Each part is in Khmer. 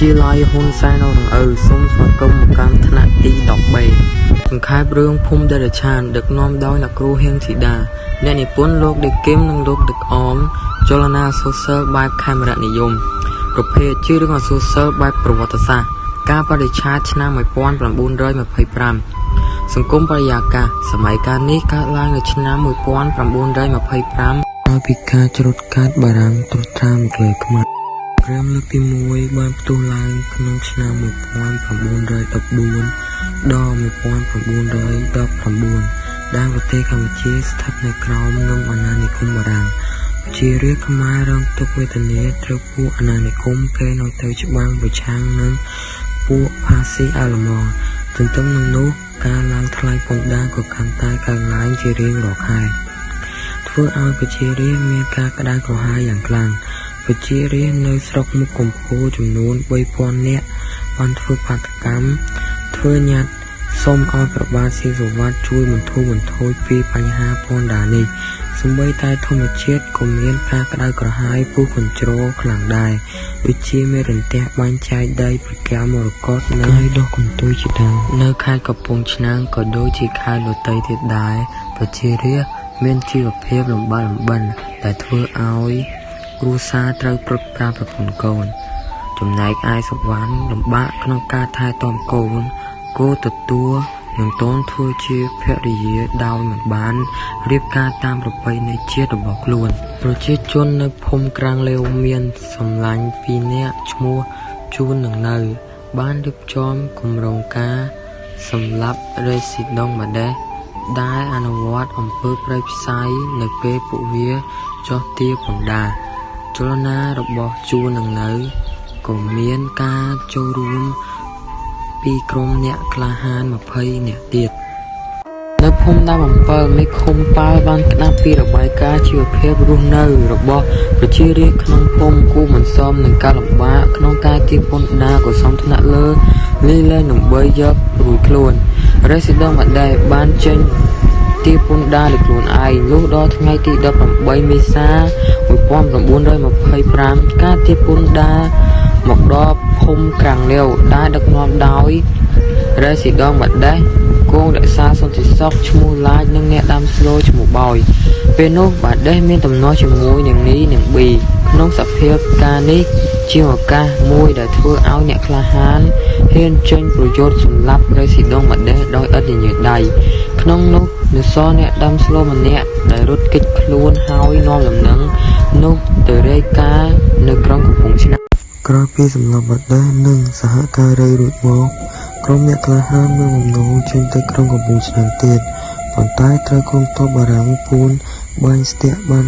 ទ្យាល័យហ៊ុនសែនអរងឪសូមស្វាគមន៍មកកាន់ថ្នាក់ទី 10B សង្ខេបរឿងភូមិតិរច្ឆានដឹកនាំដោយអ្នកគ្រូហ៊ាងធីតាអ្នកនិពន្ធលោកដេគឹមនិងលោកដឹកអមចលនាអសុសិលបែបខេមរនិយមប្រភេទជារឿងអសុសិលបែបប្រវត្តិសាស្ត្រការបរិច្ឆេទឆ្នាំ1925សង្គមបរិយាកាសសម័យកាលនេះកើតឡើងនៅឆ្នាំ1925ក្រោយពីការច្រូតកាត់បារាំងត្រួតត្រាមកលើខ្មែរគ្រាមលើកទី1បានផ្ទុះឡើងក្នុងឆ្នាំ1914ដល់1919ដែលប្រទេសកម្ពុជាស្ថិតនៅក្រោមនឹមអាណានិគមបារាំងប្រជារាស្ត្រខ្មែររងទុក្ខវេទនាត្រូវពួកអាណានិគមកេណ្ឌឲ្យទៅច្បាំងប្រឆាំងនឹងពួកផាស៊ីអាល្លឺម៉ង់ទន្ទឹមនឹងនោះការឡើងថ្លៃពន្ធដារក៏កាន់តែកើនឡើងជារៀងរាល់ខែធ្វើឲ្យប្រជារាស្ត្រមានការក្តៅក្រហាយយ៉ាងខ្លាំងប្រជារាស្ត្រនៅស្រុកមុខកំពូលចំនួន3000នាក់បានធ្វើបាតុកម្មធ្វើញត្តិសូមឲ្យព្រះបាទស៊ីសុវត្ថិជួយបន្ធូរបន្ថយពីបញ្ហាពន្ធដារនេះសូម្បីតែធម្មជាតិក៏មានការក្តៅក្រហាយពុះកញ្ជ្រោលខ្លាំងដែរដូចជាមានរន្ទះបាញ់ចែកដីប្រកាមរកតនិងហើយដុះកន្ទុយជាដើមនៅខេត្តកំពង់ឆ្នាំងក៏ដូចជាខេត្តដទៃទៀតដែរប្រជារាស្ត្រមានជីវភាពលំបាកលំបិនដែលធ្វើឲ្យគ្រួសារត្រូវព្រុតប្រាប្រពន្ធកូនចំណែកឯសុវណ្ណលំបាកក្នុងការថែទាំកូនគោទទួលនឹងតូនធ្វើជាភរិយាដោយមិនបានរៀបការតាមប្រពៃណីជាតិរបស់ខ្លួនប្រជាជននៅភូមិក្រាំងលាវមានសម្លាញ់ពីរនាក់ឈ្មោះជួននិងនៅបានរៀបចំគម្រោងការសម្លាប់រេស៊ីដង់ម៉ាដេសដែលអនុវត្តអំពើព្រៃផ្សៃនៅពេលពួកវាចុះទារពន្ធដារចលនារបស់ជួននិងនៅក៏មានការចូលរួមពីក្រុមអ្នកក្លាហាន20នាក់ទៀតនៅភូមិដើមអំពិលមេឃុំប៉ាល់បានក្តាប់ពីរបាយការណ៍ជីវភាពរស់នៅរបស់ប្រជារាស្ត្រក្នុងភូមិគូមិនសមនឹងការលំបាកក្នុងការទារពន្ធដារក៏សមថ្នាក់លើលីលែងដើម្បីយករួចខ្លួនរេស៊ីដង់ម៉ាដេបានចេញទារពន្ធដារដោយខ្លួនឯងលុះដល់ថ្ងៃទី18មេសា1925ការទារពន្ធដារមកដល់ភូមិក្រាំងលាវដែលដឹកនាំដោយរេស៊ីដង់ម៉ាដេសគងរក្សាសន្តិសុខឈ្មោះឡាចនិងអ្នកដាំស្លឈ្មោះបោយពេលនោះបាដេសមានទំនាស់ជាមួយនាងនីនិងប៊ីក្នុងសភាពការនេះជាឱកាសមួយដែលធ្វើឲ្យអ្នកក្លាហានហ៊ានចេញប្រយុទ្ធសម្លាប់រេស៊ីដង់ម៉ាដេសដោយឥតញញើតដៃក្នុងនោះនៅសល់អ្នកដាំស្លម្នាក់ដែលរត់គេចខ្លួនហើយនាំដំណឹងនោះទៅរាយការណ៍នៅក្រុងកំពង់ឆ្នាំង ក្រោយពីសម្លាប់បាដេសនិងសហការីរួចមកក្រុមអ្នកក្លាហានមានបំណងចេញទៅក្រុងកំពង់ឆ្នាំងទៀតប៉ុន្តែត្រូវកងទ័ពបារាំងពួនបាញ់ស្ទាក់បាន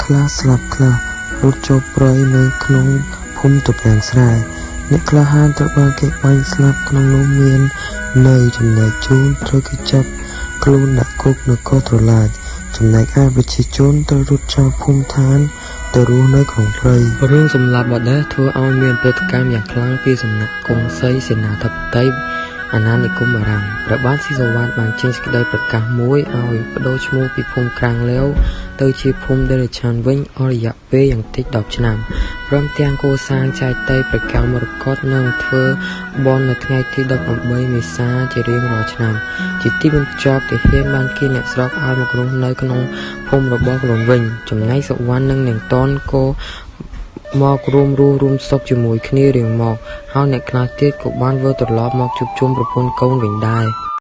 ខ្លះស្លាប់ខ្លះរត់ចូលព្រៃនៅក្នុងភូមិត្រពាំងស្រែអ្នកក្លាហានត្រូវបានគេបាញ់ស្លាប់ក្នុងនោះមាននៅចំណែកជូនត្រូវគេចាប់ខ្លួនដាក់គុកនៅកោះត្រឡាចចំណែកឯប្រជាជនត្រូវរត់ចោលភូមិឋានទៅរស់នៅក្នុងព្រៃ រឿងសម្លាប់បាដេសធ្វើឲ្យមានប្រតិកម្មយ៉ាងខ្លាំងពីសំណាក់កុងសីសេនាធិបតីអាណានិគមបារាំងព្រះបាទស៊ីសុវត្ថិបានចេញសេចក្តីប្រកាសមួយឲ្យប្ដូរឈ្មោះពីភូមិក្រាំងលាវទៅជាភូមិតិរច្ឆានវិញអស់រយៈពេលយ៉ាងតិច10ឆ្នាំព្រមទាំងកសាងចេតិយព្រះកែវមរកតនិងធ្វើបុណ្យនៅថ្ងៃទី18មេសាជារៀងរាល់ឆ្នាំជាទីបញ្ចប់ទាហានបានគៀនអ្នកស្រុកឲ្យមករស់នៅក្នុងភូមិរបស់ខ្លួនវិញចំណែកសុវណ្ណនិងនាងតនក៏មករួមរស់រួមសុខជាមួយគ្នារៀងមកហើយអ្នកខ្លះទៀតក៏បានវិលត្រឡប់មកជួបជុំប្រពន្ធកូនវិញដែរ។